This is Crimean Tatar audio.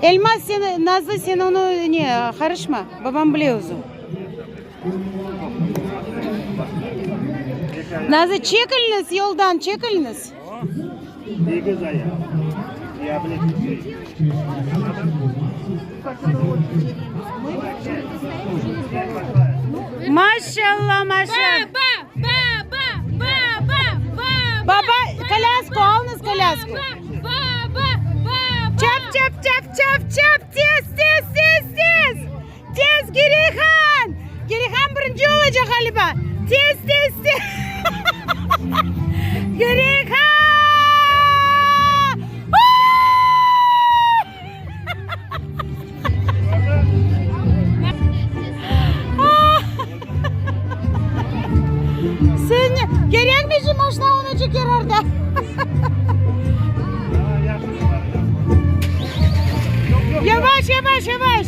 Elmaz, sen, Nazlı, sen onı, ne, qarışma, babam bile özü. Nazlı, çekilñiz yoldan, çekilñiz. Maşallah, maşallah. Baba, kolâsku, alıñız kolâsku. Çap, çap, çap, çap, çap, tez, tez, tez, tez. Tez, Gireyhan! Gireyhan birinci olacaq ğaliba. Tez, tez, tez. Gireyhan! Sen kerekmi şu maşina onı çeker orada? Yavaş, yavaş, yavaş.